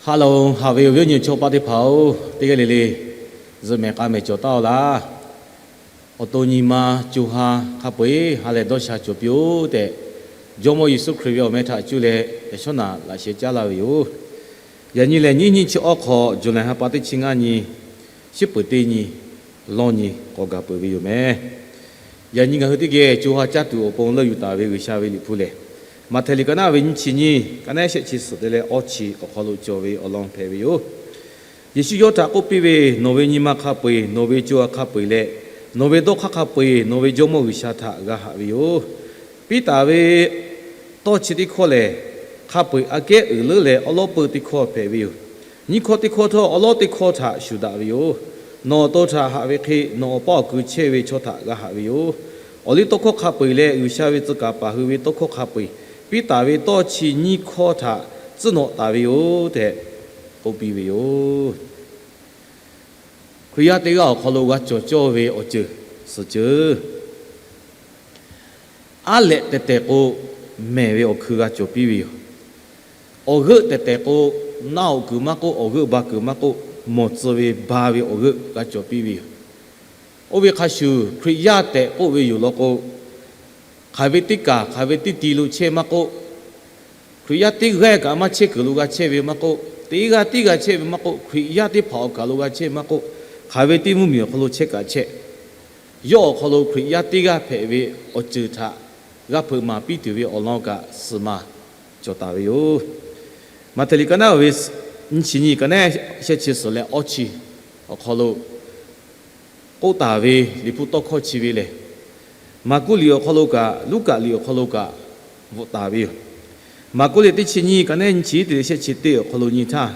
Hello, haꞈ ve awˬ viˉ awˬ nyi chaw paˆ teˇ hpaˍ-oˬ, teˇ g'aˇ le le zuhꞈ mehˍ k'a mehˍ cawˬ taˉ-oˬ laˇ. Awˬ to nyi ma co ha hk'a peu-eˬ ha lehˬ dawˇ sha cawˬ piˇ-oˆ tehꞈ, Jawˇmawˇ Yeˍsuˆ Hkriꞈ ve awˬ meh htaꞈ cuˇ leh yaꞈ shawˉ naꞈ laꞈ sheh caˉ laˇ ve yoˬ. Yaꞈ nyi lehˬ, nyiˇ hinˉ chi awˇ hk'aw, July ha pa teˇ chi ngaˇ nyi, shiˉ peuˍ teˇ nyi, lawˇ nyi k'awꞈ gaˬ peuˬ ve yoˬ meh. Yaꞈ nyi ngaˬ hui teˇ geh co ha caˇ tuˬ awˬ pon leuˆ yuˬ taˍ ve G'uiˬsha ve liꞈ hpu lehˬ, Maꞈhtehˍ liꞈ ka naˉ ve nyiˇ chi nyiˇ, ka naˉ shehˆ chi suhˍ te leh awˇ chi awˬ hk'aw lo cawˬ ve awˬ lawn hpehꞈ ve yoˬ. Yeˍsuˆ yawˇ htaꞈ k'oˆ piˇ ve, Nawˬ ve nyi ma hk'a peu-eˬ, nawˬ ve co ha hk'a peu-eˬ leh nawˬ ve dawˇ hk'aˇ hk'a peu-eˬ nawˬ ve Jawˇmawˇ G'uiˬsha htaꞈ g'a haꞈ ve yoˬ. Piˇ taˍ ve tawˇ chi teˇ hkawˇ lehˬ, hk'a peu-eˬ aꞈ kehˉ uiˍ leuˉ leh awˉ lawˉ peuˇ teˇ hkawˇ hpehꞈ ve yoˬ. Nyiˇ hkawˇ teˇ hkawˇ htawˇ awˉ lawˉ teˇ hkawˇ htaꞈ shuˍ daꞈ ve yoˬ. Nawˬ awˬ to htaꞈ haꞈ ve hk'e nawˬ awˬ paˇ awˬ kui chehˇ ve chaw htaꞈ g'a haꞈ ve yoˬ. Awˬ liˇ tawˇ hkawˇ hk'a peu-eˬ leh G'uiˬsha ve tcuh kaˍ paˍ hui ve tawˇ hkawˇ hk'a peu-eˬ piˇ taˍ ve tawˇ chi nyiˇ hkawˇ htaꞈ tcuhˉ nawꞈ taˍ ve yoˬ tehꞈ k'oˆ piˇ ve yoˬ. Hkriꞈ yaˇ teˇ g'aˇ awˬ hk'aw lo g'a cawˬ cawˇ ve awˬ ceuˬ suhˍ ceuˬ, aˉ lehꞈ tehˬ tehˬ k'o, mehˬ ve awˬ hkui g'a cawˬ piˇ ve yoˬ. Awˬ g'euˆ tehˬ tehˬ k'o, naˆ hoꞈ kuiˬ maˇ k'oˆ, awˬ g'euˆ ba kuiˬ maˇ k'oˆ, mawˬ tcuh ve ba ve awˬ g'euˆ g'a cawˬ piˇ ve yoˬ. Oˇ ve hk'a shuˍ, Hkriꞈ yaˇ tehꞈ k'oˆ ve yoˬ law k'o, hk'aˬ ve teˇ kaˬ hk'aˬ ve teˇ ti lo chehˇ maˇ k'oˆ, Hkriꞈ yaˇ teˇ g'aˇ kaꞈ maˇ chehˇ kuiˬ lo g'a chehˇ ve maˇ k'oˆ, teˇ g'aˇ teˇ g'aˇ chehˇ ve maˇ k'oˆ, Hkriꞈ yaˇ teˇ hpaˍ awˬ kaˬ lo g'a chehˇ maˇ k'oˆ, hk'aˬ ve teˇ mvuhˇmiˬ awˬ hk'aw lo chehˇ kaꞈ chehˇ, yawˇ awˬ hk'aw lo Hkriꞈ yaˇ teˇ g'aˇ hpehꞈ ve awˬ ceuˬ htaꞈ g'a hpeuꞈ maˍ piˇ tuˬ ve awˬ lawn kaꞈ suhˍ maˬ cawˬ taˍ ve yoˬ. Maꞈhtehˍ liꞈ ka naˉ ve nyiˇ chi nyiˇ, ka naˉ shehˆ chi suhˍ leh awˇ chi awˬ hk'aw lo k'oˆ taˍ ve Liꞈ hpu tawˇ hkawˇ chi ve lehˬ, Maˍkuˆ liꞈ awˬ hk'aw lo kaꞈ Luˉkaꞈ liꞈ awˬ hk'aw lo kaꞈ bvuhꞈ taˍ ve yoˬ. Maˍkuˆ liꞈ teˇ chi nyiˇ, ka naˉ nyiˇ chi teˇ leh shehˆ chi teˇ awˬ hk'aw lo nyi htaˇ,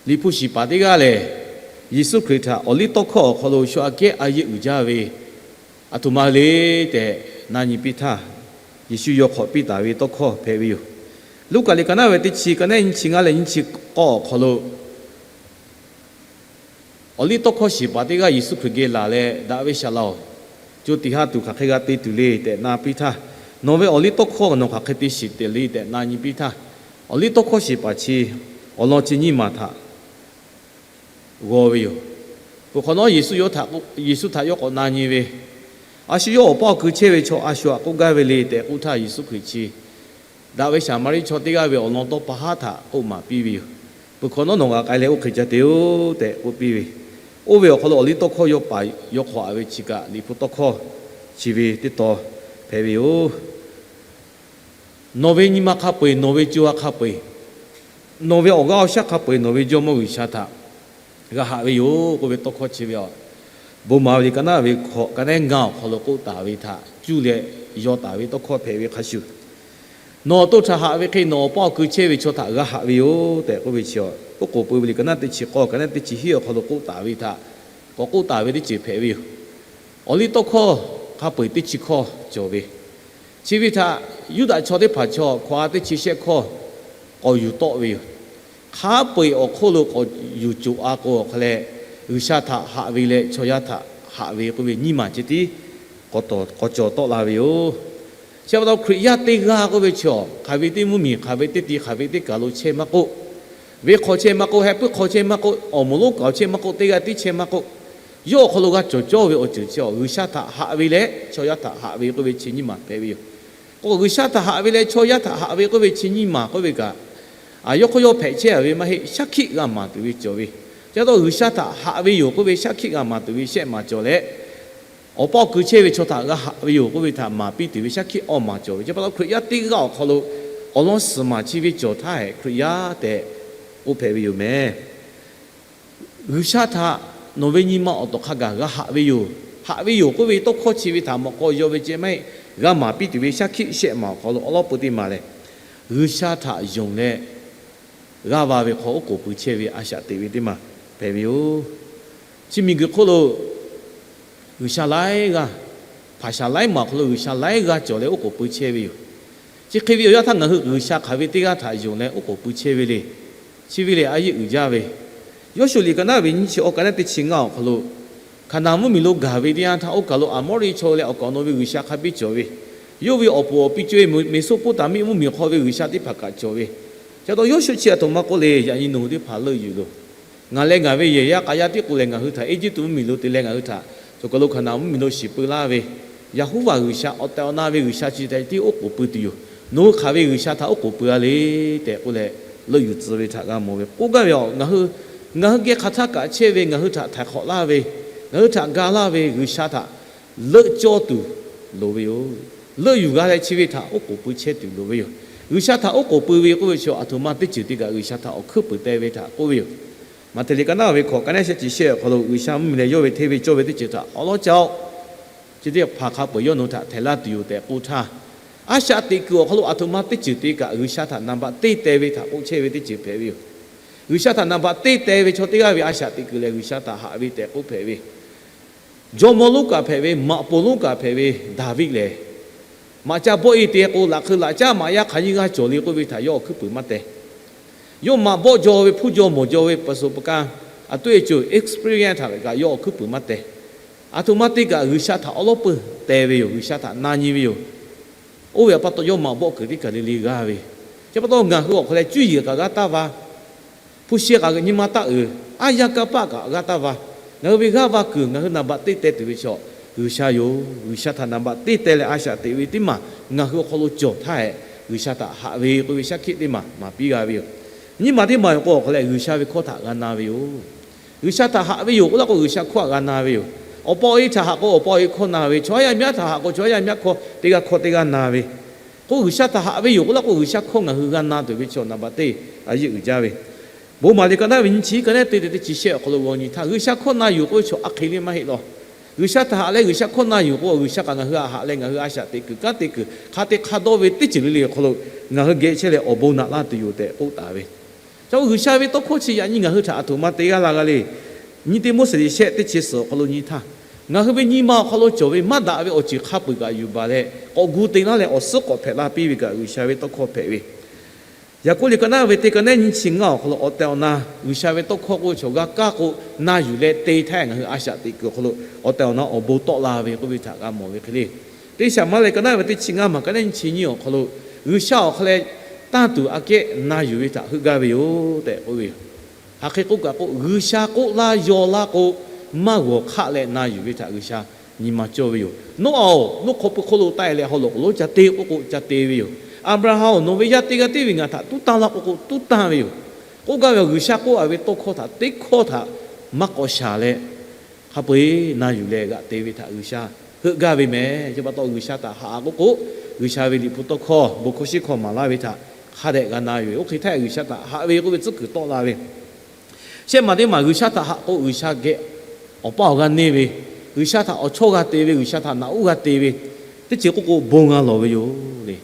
Liꞈ hpu shiˍ paˍ teˇ g'aˇ lehˬ, Yeˍsuˆ Hkriꞈ htaꞈ awˬ liˇ tawˇ hkawˇ awˬ hk'aw lo shaw aꞈ kehˉ a yeˆ uiˍ jaˇ ve aˬ htoꞈ ma le tehꞈ na nyi piˇ htaˇ, Yeˍsuˆ yawˇ hk'awꞈ piˇ taˍ ve tawˇ hkawˇ hpehꞈ ve yoˬ. Luˉkaꞈ liꞈ ka naˉ ve teˇ chi, ka naˉ nyiˇ chi ngaˇ leh nyiˇ chi k'awˇ awˬ hk'aw lo, awˬ liˇ tawˇ hkawˇ shiˍ paˍ teˇ g'aˇ Yeˍsuˆ Hkriꞈ geh laˬ leh, Daꞈ ve Saˍ laꞈ-oˬ, co tiꞈ ha tuˬ hk'aˬ hk'e g'a te tuˬ le tehꞈ na piˇ htaˇ, nawˬ ve awˬ liˇ tawˇ hkawˇ nawˬ hk'aˬ hk'e te shiˍ tehꞈ le tehꞈ na nyi piˇ htaˇ, awˬ liˇ tawˇ hkawˇ shiˍ paˍ chi awˬ lawn chi nyiˇ maˬ htaꞈ g'aw ve yoˬ. Peuˬ hk'awꞈ nawˉ, Yeˍsuˆ htaꞈ yawˇ k'awꞈ na nyi ve, A shu yawˇ awˬ paˇ awˬ kui chehˇ ve chaw a shu htaꞈ k'oˆ gaˇ ve le tehꞈ k'oˆ htaˇ, Yeˍsuˆ Hkriꞈ chi daꞈ ve Saˍmaˍriˆ chaw teˇ g'aˇ ve awˬ lawn tawˇ pa haˉ htaꞈ k'oˆ maˍ piˇ ve yoˬ. Peuˬ hk'awꞈ nawˉ, nawˬ g'a k'ai leh oˇ hk'e ca te-oˬ tehꞈ k'oˆ piˇ ve, oˇ ve awˬ hk'aw lo awˬ liˇ tawˇ hkawˇ yawˇ paˍ yawˇ hk'awꞈ-a ve chi kaꞈ Liꞈ hpu tawˇ hkawˇ chi ve teˇ taw hpehꞈ ve yoˬ. Nawˬ ve nyi ma hk'a peu-eˬ, nawˬ ve co ha hk'a peu-eˬ, nawˬ ve awˬ g'aˇ awˬ shaˉ hk'a peu-eˬ nawˬ ve Jawˇmawˇ G'uiˬsha htaꞈ g'a haꞈ ve yoˬ k'oˆ ve tawˇ hkawˇ chi ve, Bon maˍ ve liꞈ ka naˉ ve hkawꞈ ka naˉ ngaˇ awˬ hk'aw lo k'oˆ taˍ ve htaꞈ cuˇ leh yaw taˍ ve tawˇ hkawˇ hpehꞈ ve hk'a shuˍ, Nawˬ awˬ to htaꞈ haꞈ ve hk'e nawˬ awˬ paˇ awˬ kui chehˇ ve chaw htaꞈ g'a haꞈ ve yoˬ tehꞈ k'oˆ ve chi, oˉ k'oˍ pui ve liꞈ ka naˉ teˇ chi k'awˇ ka naˉ teˇ chi hiˉ awˬ hk'aw lo k'oˆ taˍ ve htaꞈ k'awꞈ k'oˆ taˍ ve teˇ ceuˬ hpehꞈ ve yoˬ. Awˬ liˇ tawˇ hkawˇ hk'a peu-eˬ teˇ chi hkawˇ cawˬ ve, chi ve htaꞈ Yuˇdaꞈ chaw teˇ hpaˍ chaw hkawꞈ-a teˇ chi shehˆ hkawˇ k'awꞈ yuˬ tawˆ ve yoˬ. Hk'a peu-eˬ awˬ hk'oˆ lo k'awꞈ yuˬ coˬ-a k'o, awˬ hk'a leh G'uiˬsha htaꞈ haꞈ ve leh chaw yaˇ htaꞈ haꞈ ve k'oˆ ve nyiˇ maˬ chi tiˉ k'awꞈ cawˬ tawˆ la ve yoˬ. Chi pa taw Hkriꞈ yaˇ teˇ g'aˇ k'oˆ ve chi, hk'aˬ ve teˇ mvuhˇmiˬ, hk'aˬ ve teˇ ti, hk'aˬ ve teˇ kaˬ lo chehˇ maˇ k'oˆ, venˇ hk'aw chehˇ maˇ k'oˆ, heh puiˉ hk'aw chehˇ maˇ k'oˆ, awˬ moˍ lonˉ kaꞈ chehˇ maˇ k'oˆ, teˇ g'aˇ tiˉ chehˇ maˇ k'oˆ, yawˇ awˬ hk'aw lo g'a cawˬ cawˇ ve awˬ ceuˬ chi, G'uiˬsha htaꞈ haꞈ ve leh chaw yaˇ htaꞈ haꞈ ve k'oˆ ve chi nyiˇ maˬ hpehꞈ ve yoˬ. K'o, G'uiˬsha htaꞈ haꞈ ve leh chaw yaˇ htaꞈ haꞈ ve k'oˆ ve chi nyiˇ maˬ k'oˆ ve kaꞈ, yawˇ hk'aw yawˇ hpehꞈ chehˇ-a ve maˇ heˆ, shaˉ hkiˆ g'a maˍ tuˬ ve cawˬ ve. Chi pa taw G'uiˬsha htaꞈ haꞈ ve yoˬ k'oˆ ve shaˉ hkiˆ g'a maˍ tuˬ ve shehˆ maˬ cawˬ leh, awˬ paˇ awˬ kui chehˇ ve chaw htaꞈ g'a haꞈ ve yoˬ k'oˆ ve htaꞈ maˍ piˇ tuˬ ve shaˉ hkiˆ awˇ maˬ cawˬ ve. Chi pa taw Hkriꞈ yaˇ teˇ g'aˇ awˬ hk'aw lo awˬ lawn suhˍ maˬ chi ve cawˬ htaˇ hehꞈ Hkriꞈ yaˇ tehꞈ k'oˆ hpehꞈ ve yoˬ meh. G'uiˬsha htaꞈ nawˬ ve nyi ma awˬ tawˍ hk'a gaˬ g'a haꞈ ve yoˬ. Haꞈ ve yoˬ k'oˆ ve tawˇ hkawˇ chi ve htaꞈ mawꞈ k'aw yaw ve ceh maˇ heˆ. G'a maˍ piˇ tuˬ ve shaˉ hkiˆ shehˆ maˬ awˬ hk'aw lo awˉ lawˉ pui teˇ maˬ lehˬ, G'uiˬsha htaꞈ yonˍ leh g'aˇ va ve hk'aw oˉ k'oˍ pui chehˇ ve a shaꞈ teꞈ ve teˇ maˬ hpehꞈ ve yoˬ. Chi miˬguiˬ hk'oˆ lo G'uiˬsha laiˉ g'aˇ, hpaˍ shaˍ laiˉ maˬ awˬ hk'aw lo G'uiˬsha laiˉ g'aˇ cawˬ leh oˉ k'oˍ pui chehˇ ve yoˬ. Chi hk'e ve awˬ yanˇ htaˇ ngaˬ hui G'uiˬsha hk'aˬ ve teˇ g'aˇ htaꞈ yonˍ leh oˉ k'oˍ pui chehˇ ve le. Chi ve lehˬ a yeˆ uiˍ jaˇ ve, Yawˇshuˆ liꞈ ka naˉ ve nyiˇ chi awˇ ka naˉ teˇ chi ngaˇ awˬ hk'aw lo, Hkaˍnanˍ mvuhˇmiˬ lo gaˬ ve teˇ yanˇ htaˇ oˇ kaˬ lo Aˍmawˇriˆ chaw leh awˬ kaˍ awˬ nu ve g'uiˬsha hk'a biˇ cawˬ ve, yawˇ ve awˬ puˍ awˬ pi co-e Meˍsoˍpoˍtaˍmiˆ mvuhˇmiˬ hk'aw ve g'uiˬsha teˇ hpaˍ kaꞈ cawˬ ve, Ca taw Yoˇsuˆ chi aˬ htoꞈ ma k'oˆ le, yaꞈ nyi nawˬ hui teˇ hpaˍ leuˆ yuˬ loˬ. Ngaˬ leh ngaˬ ve yehˬ yaˇ k'aꞈ yaˇ tiˉ k'o lehˬ, ngaˬ hui htaꞈ Eˇjiˇtuꞈ mvuhˇmiˬ lo te leh ngaˬ hui htaꞈ cawˬ kaˬ lo Hkaˍnanˍ mvuhˇmiˬ lo shiˍ peu laˇ ve, Yaˍhoˍvaˆ G'uiˬsha awˬ tehˬ awˬ na ve G'uiˬsha chi htaꞈ tiˉ oˉ k'oˍ pui tuˬ yoˬ. Nawˬ hui hk'aˬ ve G'uiˬsha htaꞈ oˉ k'oˍ pui a le tehꞈ k'oˆ leh, leuˆ yuˬ tcuh ve htaꞈ g'a mawˬ ve k'oˆ gaˇ ve a. Ngaˬ hui, ngaˬ hui geh hk'aˬ htaˇ kaꞈ chehˇ ve ngaˬ hui htaꞈ htaiˍ hk'awꞈ laˇ ve, ngaˬ hui htaꞈ ga laˇ ve G'uiˬsha htaꞈ leuˆ cawˇ tuˬ loˍ ve yoˬ. Leuˆ yuˬ g'a leh chi ve htaꞈ oˉ k'oˍ pui chehˇ tuˬ loˍ ve yoˬ. G'uiˬsha htaꞈ oˉ k'oˍ pui ve k'oˆ ve chi aˬ htoꞈ ma teˇ ceuˬ te kaꞈ G'uiˬsha htaꞈ awˬ hkuiˉ puiˍ te ve htaꞈ k'oˆ ve yoˬ. Maꞈhtehˍ liꞈ ka naˉ ve hkawꞈ ka naˉ shehˆ chi shehˆ awˬ hk'aw lo G'uiˬsha mvuhˇmiˬ leh yawˇ ve hteˇ ve cawˇ ve teˇ ceuˬ htaꞈ awˉ lawˉ caˇ-oˆ. Chi teˇ hpaˍ hk'a peu-eˬ yawˇ nawˬ htaꞈ htaiˍ laˇ tuˬ yoˬ tehꞈ k'oˆ htaˇ, a shaꞈ teꞈ kuiˬ awˬ hk'aw lo aˬ htoꞈ ma teˇ ceuˬ te kaꞈ G'uiˬsha htaꞈ naˍ baꞈ teˇ teh ve htaꞈ k'oˆ chehˇ ve teˇ ceuˬ hpehꞈ ve yoˬ. G'uiˬsha htaꞈ naˍ baꞈ teˇ teh ve chaw teˇ g'aˇ ve a shaꞈ teꞈ kuiˬ lehˬ, G'uiˬsha htaꞈ haꞈ ve tehꞈ k'oˆ hpehꞈ ve. Jawˇmawˇ lonˉ kaꞈ hpehꞈ ve, maꞈ poˍ lonˉ kaꞈ hpehꞈ ve Daˍviˆ lehˬ, maꞈ ca bawˆ e te k'o, laꞈ hk'eu laꞈ caˉ maꞈ yaˇ hk'aˬ nyiˇ g'aˇ cawˬ le k'oˆ ve htaꞈ yawˇ awˬ hkuiˉ puiˍ maˇ teh. Yawˇ maꞈ bawˆ jaw ve, hpuˇ jaw mawˬ jaw ve ประสบการณ์, a tuˇ e co experience htaꞈ kaꞈ yawˇ awˬ hkuiˉ puiˍ maˇ teh. Aˬ htoꞈ ma te kaꞈ G'uiˬsha htaꞈ awˉ lawˉ peuˬ teh ve yoˬ. G'uiˬsha htaꞈ na nyi ve yoˬ. Oˇ ve pa taw yawˇ maꞈ bawˆ kuiˬ teˇ kaˬ le le g'a ve. Chi pa taw ngaˬ hui awˬ hk'aw leh cuˇ yiˍ kaꞈ g'aˇ taˇ va, hpu shi kaꞈ nyi ma taˇ uiˍ, aˉ yanˇ kanˇ paˆ kaꞈ g'aˇ taˇ va. Ngaˬ hui ve g'aˇ va kuiˬ ngaˬ hui naˍ baꞈ teˇ teh tuˬ ve chaw G'uiˬsha yoˬ. G'uiˬsha htaꞈ naˍ baꞈ teˇ teh leh a shaꞈ teꞈ ve teˇ maˬ ngaˬ hui awˬ hk'aw lo cawˬ htaˇ hehꞈ, G'uiˬsha htaꞈ haꞈ ve k'oˆ ve shaˉ hkiˆ teˇ maˬ maˍ piˇ g'a ve yoˬ. Nyiˇ maˬ teˇ maˬ yoˬ k'o awˬ hk'aw leh G'uiˬsha ve hkawˇ htaꞈ g'a na ve yoˬ. G'uiˬsha htaꞈ haꞈ ve yoˬ k'oˆ laˇ k'o G'uiˬsha hkawˇ htaꞈ g'a na ve yoˬ. Awˬ pa awˬ e htaꞈ haꞈ k'o awˬ pa awˬ e hkawˇ na ve, chaw yaˇ yaˇ miˇ htaꞈ haꞈ k'o chaw yaˇ yaˇ miˇ hkawˇ teˇ g'aˇ hkawˇ teˇ g'aˇ na ve, k'o G'uiˬsha htaꞈ haꞈ ve yoˬ k'oˆ laˇ k'o G'uiˬsha hkawˇ ngaˬ hui g'a na tuˬ ve chaw naˍ baꞈ teˇ a yeˇ uiˍ jaˇ ve. Bon maˍ liꞈ ka naˉ ve nyiˇ chi ka naˉ teˇ te teˇ chi shehˆ awˬ hk'aw lo g'aw nyi htaˇ, G'uiˬsha hkawˇ na yuˬ k'oˆ ve chaw a hk'e le maˇ heˆ law. G'uiˬsha htaꞈ haꞈ leh G'uiˬsha hkawˇ na yuˬ k'o G'uiˬsha kaꞈ ngaˬ hui htaꞈ haꞈ leh ngaˬ hui a shaꞈ teꞈ kuiˬ kanˉ te kuiˬ hk'a te hk'a dawˇ ve teˇ ceuˬ le le awˬ hk'aw lo ngaˬ hui geh chehˇ leh awˬ bon naꞈ laˇ tuˬ yoˬ tehꞈ k'oˆ taˍ ve. Ca k'o G'uiˬsha ve tawˇ hkawˇ chi yaꞈ nyi ngaˬ hui htaꞈ aˬ htoꞈ ma te g'aˇ la g'a le. Nyiˇ Tiˆmoˉseˍ shehˆ teˇ chi suhˍ awˬ hk'aw lo nyi htaˇ, ngaˬ hui ve nyi ma awˬ hk'aw lo cawˬ ve maˇ daꞈ ve awˬ ceuˬ hk'a peu-eˬ kaꞈ yuˬ baˬ leh k'awꞈ gu te laˇ leh awˬ suhˉ k'awꞈ hpehꞈ la piˇ ve kaꞈ G'uiˬsha ve tawˇ hkawˇ hpehꞈ ve. Yaˍkoˆ liꞈ ka naˉ ve teˇ ka naˉ nyiˇ chi ngaˇ awˬ hk'aw lo awˬ tehˬ awˬ na G'uiˬsha ve tawˇ hkawˇ k'oˆ ve chaw g'a kaˇ k'o, na yuˬ leh te htaˇ ngaˬ hui a shaꞈ teꞈ kuiˬ awˬ hk'aw lo awˬ tehˬ awˬ na awˬ bon tawˆ la ve k'oˆ ve htaꞈ g'a mawˬ ve hk'e le. Teˇ Shaˍmuˍaˍlehˍ ka naˉ ve teˇ chi ngaˇ maˬ ka naˉ nyiˇ chi nyiˇ awˬ hk'aw lo G'uiˬsha awˬ hk'aw leh tanˇ tuˬ aꞈ kehˉ na yuˬ ve htaꞈ heuˆ gaˇ ve yoˬ tehꞈ k'oˆ ve yoˬ. Hk'aˬ hk'e k'oˆ kaꞈ k'o, G'uiˬsha k'oˆ laˇ yaw laˇ k'o, maˇ g'awˬ hk'aˆ leh na yuˬ ve htaꞈ G'uiˬsha nyi ma cawˇ ve yoˬ. Noˉaꞈ-oˬ, noˉ hk'aw pui hk'oˆ lo taˆ e leh haw loꞈ k'oˍ lonˉ ca te k'oˆ k'o ca te ve yoˬ. Aˍbraˍhanˍ-oˬ, nawˬ ve yaˇ teˇ g'aˇ tiˉ ve ngaˬ htaꞈ tuˉ tanˇ laˇ k'oˆ k'o tuˉ tanˇ ve yoˬ. K'oˆ gaˇ ve G'uiˬsha k'oˆ a ve tawˇ hkawˇ htaꞈ teˇ hkawˇ htaꞈ maˇ k'awꞈ shaˍ leh, hk'a peu-eˬ na yuˬ leh g'aꞈ te ve htaꞈ G'uiˬsha heuˆ gaˇ ve mehˍ. Chi pa taw G'uiˬsha htaꞈ haꞈ k'oˆ k'o, G'uiˬsha ve liꞈ hpu tawˇ hkawˇ bon hkawˇ shiˉ hkawˇ maˍ laˇ ve htaꞈ hk'a dehꞈ g'a na ve. Oˇ hk'e htaˇ G'uiˬsha htaꞈ haꞈ ve k'oˆ ve tcuhˉ kuiˬ tawˆ la ve, shehˆ maˬ teˇ maˬ G'uiˬsha htaꞈ haꞈ k'o G'uiˬsha geh awˬ paˇ awˬ g'aˇ neˇ ve, G'uiˬsha htaꞈ awˬ chawˇ g'a te ve, G'uiˬsha htaꞈ naꞈ uˉ g'a te ve, teˇ ceuˬ k'oˆ k'o bon g'a lawˬ ve yoˬ le.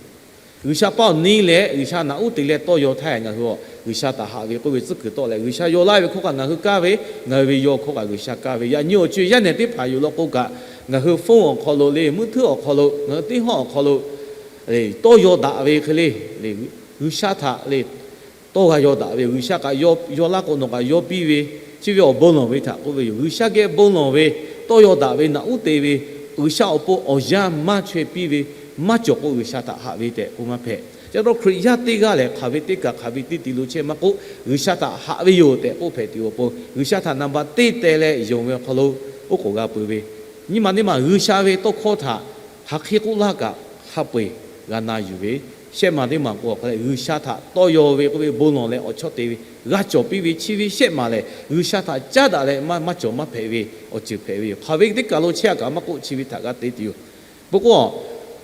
G'uiˬsha paˇ awˬ neˇ leh G'uiˬsha naꞈ uˉ te leh tawˇ yaw htaˇ ngaˬ hui a G'uiˬsha htaꞈ haꞈ ve k'oˆ ve tcuhˉ kuiˬ tawˆ leh, G'uiˬsha yaw laˇ ve hkawˇ kaꞈ ngaˬ hui kaˇ ve, ngaˬ hui ve yaw hkawˇ kaꞈ G'uiˬsha kaˇ ve. Yaꞈ nyi awˬ co yaˇ nehˬ teˇ hpaˍ yoˬ law k'o kaꞈ, ngaˬ hui phone awˬ hk'aw lo le, meuˇ htuˉ awˬ hk'aw lo, ngaˬ hui teˇ hawˉ awˬ hk'aw lo tawˇ yaw daꞈ ve hk'e le, G'uiˬsha htaꞈ le tawˇ g'a yaw daꞈ ve yoˬ. G'uiˬsha kaꞈ yaw laˇ k'o nawˬ kaꞈ yaw piˇ ve, chi ve awˬ bon lawˬ ve htaꞈ k'oˆ ve yoˬ. G'uiˬsha geh bon lawˬ ve, tawˇ yaw daꞈ ve, naꞈ uˉ te ve, G'uiˬsha awˬ pon awˬ yanˇ maˇ chaweh piˇ ve, maˇ cawˬ k'o G'uiˬsha htaꞈ haꞈ ve tehꞈ k'oˆ maˇ hpehꞈ. Chi pa taw Hkriꞈ yaˇ teˇ g'aˇ lehˬ hk'aˬ ve teˇ kaˬ hk'aˬ ve teˇ ti lo chehˇ maˇ k'oˆ, G'uiˬsha htaꞈ haꞈ ve yoˬ tehꞈ k'oˆ hpehꞈ tuˬ awˬ pon G'uiˬsha htaꞈ naˍ baꞈ teˇ teh leh yonˍ ve awˬ hk'aw lo oˉ k'oˍ g'a peuˬ ve, nyiˇ maˬ teˇ maˬ G'uiˬsha ve tawˇ hkawˇ htaꞈ hk'aˬ hk'e k'oˆ laˇ kaꞈ hk'a peu-eˬ g'a na yuˬ ve, shehˆ maˬ teˇ maˬ k'o awˬ hk'aw leh G'uiˬsha htaꞈ tawˇ yaw ve k'oˆ ve bon lawˬ leh awˬ chawˇ te ve g'a cawˬ piˇ ve, chi ve shehˆ maˬ lehˬ G'uiˬsha htaꞈ caˉ daꞈ leh maˇ maˇ cawˬ maˇ hpehꞈ ve awˬ ceuˬ hpehꞈ ve yoˬ. Hk'aˬ ve teˇ kaˬ lo chehˇ a kaꞈ maˇ k'oˆ, chi ve htaꞈ g'a te tuˬ yoˬ. Peuˬ k'o,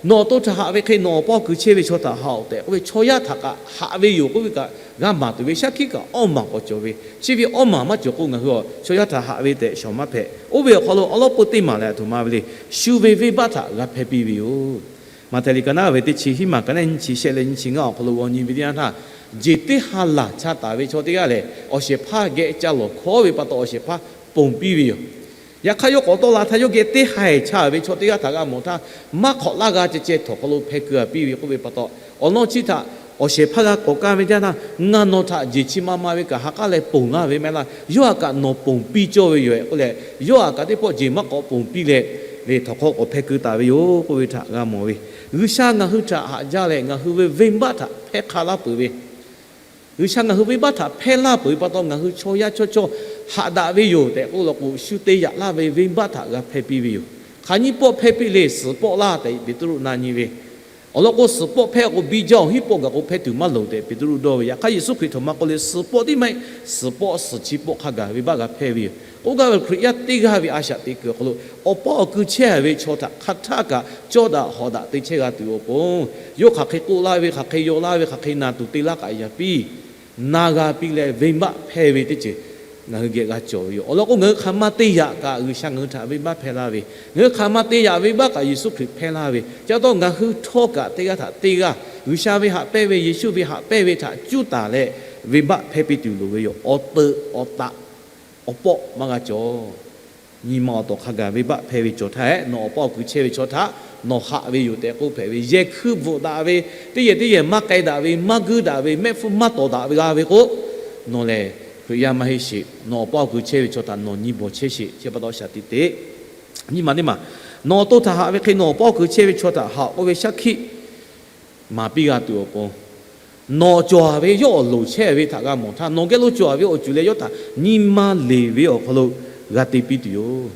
nawˬ awˬ to htaꞈ haꞈ ve hk'e nawˬ awˬ paˇ kuiˬ chehˇ ve chaw htaꞈ haꞈ-oˬ tehꞈ k'oˆ ve, chaw yaˇ htaꞈ kaꞈ haꞈ ve yoˬ k'oˆ ve kaꞈ g'a maˍ tuˬ ve shaˉ hkiˆ kaꞈ awˇ maˬ k'awꞈ cawˬ ve, chi ve awˇ maˬ maˇ cawˬ k'o ngaˬ hui a chaw yaˇ htaꞈ haꞈ ve tehꞈ shawˍ maˇ hpehꞈ. Oˇ ve awˬ hk'aw lo awˬ lawn peu teˇ maˬ lehˬ aˬ htoꞈ ma ve le, shu ve venˇbaˆ htaꞈ g'a hpehˇ piˇ ve yoˬ. Maꞈhtehˍ liꞈ ka naˉ ve teˇ chi hiˉ maˬ ka naˉ nyiˇ chi shehˆ leh nyiˇ chi ngaˇ awˬ hk'aw lo g'aw nyi ve teˇ yanˇ htaˇ, jeˬ teˇ ha laˬ cha taˍ ve chaw teˇ g'aˇ lehˬ, awˬ shehˍ hpaˇ geh ca lawˬ hkawˉ ve pa taw awˬ shehˍ hpaˇ ponˬ piˇ ve yoˬ. Yaꞈ hk'aˇ yawˇ k'awꞈ tawˆ la htaˇ yawˇ geh teˇ ha ehˍ cha ve chaw teˇ g'aˇ htaꞈ g'a mawˬ htaˇ, maˇ hk'awꞈ laˇ g'a ceh ceh htawnˍ hk'aw lo hpeh keu a piˇ ve k'oˆ ve pa taw, awˬ lawn chi htaꞈ awˬ shehˍ hpaˇ g'a k'awꞈ kaˇ ve teˇ yanˇ htaˇ, ngaˬ nawˬ htaꞈ jeˬ chi ma ma ve kaꞈ ha k'aˉ leh ponˬ laˇ ve maˇ heˆ laˇ. Yawˇ htaꞈ kaꞈ nawˬ ponˬ piˇ cawˇ ve yoˬ-ehˍ k'oˆ leh, yawˇ htaꞈ kaꞈ teˇ pawˆ jeˬ maˇ k'awꞈ ponˬ piˇ leh, ve htawnˍ hk'aw k'awꞈ hpeh keu taˍ ve yoˬ k'oˆ ve htaꞈ g'a mawˬ ve. G'uiˬsha ngaˬ hui htaꞈ haꞈ jaˇ leh ngaˬ hui ve venˇbaˆ htaꞈ hpehˇ hk'a laˇ peuˬ ve G'uiˬsha ngaˬ hui venˇbaˆ htaꞈ hpehˇ laˇ peuˬ ve pa taw, ngaˬ hui chaw yaˇ chaw chaw haꞈ daꞈ ve yoˬ tehꞈ k'oˆ law k'o, shu te yaꞈ laˇ ve venˇbaˆ htaꞈ g'a hpehˇ piˇ ve yoˬ. Hk'aˬ nyiˇ pawˆ hpehˇ piˇ le, suhˍ pawˆ laˇ tehꞈ Peˍtruˆ na nyi ve. Awˬ lawn k'o, suhˍ pawˆ hpehˇ k'o, biˇ jaˇ awˬ hinˉ pawˆ gaˬ k'o hpehˇ tuˬ maˇ loˍ tehꞈ Peˍtruˆ dawˇ ve. Yaꞈ hk'aˇ, Yeˍsuˆ Hkriꞈ htoꞈ ma k'oˆ le, suhˍ pawˆ tiˉ maˇ heˆ, suhˍ pawˆ suhˍ chi pawˆ hk'a gaˬ venˇbaˆ g'a hpehˇ ve yoˬ. K'oˆ gaˇ ve, Hkriꞈ yaˇ teˇ g'aˇ ve a shaꞈ teꞈ kuiˬ awˬ hk'aw lo, awˬ pa awˬ ku chehˇ ve chaw htaꞈ hk'aˬ htaˆ kaꞈ cawˇ daꞈ hawˍ daꞈ te chehˇ g'a tuˬ awˬ pon, yawˇ hk'aˬ hk'e k'oˆ laˇ ve, hk'aˬ hk'e yaw laˇ ve, hk'aˬ hk'e na tuˬ te laˇ kaꞈ yaꞈ piˇ, na g'a piˇ leh venˇbaˆ hpehˇ ve teˇ ceuˬ ngaˬ hui geh g'a cawˬ ve yoˬ. Awˬ lawn k'o, ngaˬ hui hk'aˬ ma te yaꞈ kaꞈ G'uiˬsha ngaˬ hui htaꞈ venˇbaˆ hpehˇ laˇ ve, ngaˬ hui hk'aˬ ma te yaꞈ venˇbaˆ kaꞈ Yeˍsuˆ Hkriꞈ hpehˇ laˇ ve. Chi pa taw, ngaˬ hui htawˇ kaꞈ teˇ g'aˇ htaꞈ teˇ g'aˇ G'uiˬsha ve haꞈ pehnˇ ve, Yeˍsuˆ ve haꞈ pehnˇ ve htaꞈ cuˇ taˍ leh venˇbaˆ hpehˇ piˇ tuˬ loˍ ve yoˬ. Awˬ teuꞈ awˬ taꞈ awˬ pawˆ maˇ g'a cawˬ. Nyi ma awˬ tawˍ hk'a gaˬ venˇbaˆ hpehˇ ve cawˬ htaˇ, nawˬ awˬ pa awˬ ku chehˇ ve chaw htaꞈ nawˬ haꞈ ve yoˬ tehꞈ k'oˆ hpehꞈ ve. Yehˬ hkuiˇ bvuhꞈ daꞈ ve, teˇ yehˬ teˇ yehˬ maˇ k'ai daꞈ ve, maˇ guiˇ daꞈ ve, mehˆ hpfuhˇ maˇ tawˍ daꞈ ve g'a ve k'o, nawˬ lehˬ Hkriꞈ yaˇ maˇ heˆ sheˍ. Nawˬ awˬ pa awˬ ku chehˇ ve chaw htaꞈ nawˬ nyi bawˬ chehˇ sheˍ. Chi pa taw shaˍ tiꞈ te Nyi ma teˇ maˬ, nawˬ awˬ to htaꞈ haꞈ ve hk'e nawˬ awˬ pa awˬ ku chehˇ ve chaw htaꞈ haꞈ k'oˆ ve shaˉ hkiˆ maˍ piˇ g'a tuˬ awˬ pon, nawˬ cawˬ ve yawˇ awˬ loˍ chehˇ ve htaꞈ g'a mawˬ htaˇ, nawˬ geh lo cawˬ ve awˬ ceuˬ leh yawˇ htaꞈ nyi ma leˬ ve awˬ hk'aw lo g'a te piˇ tuˬ yoˬ.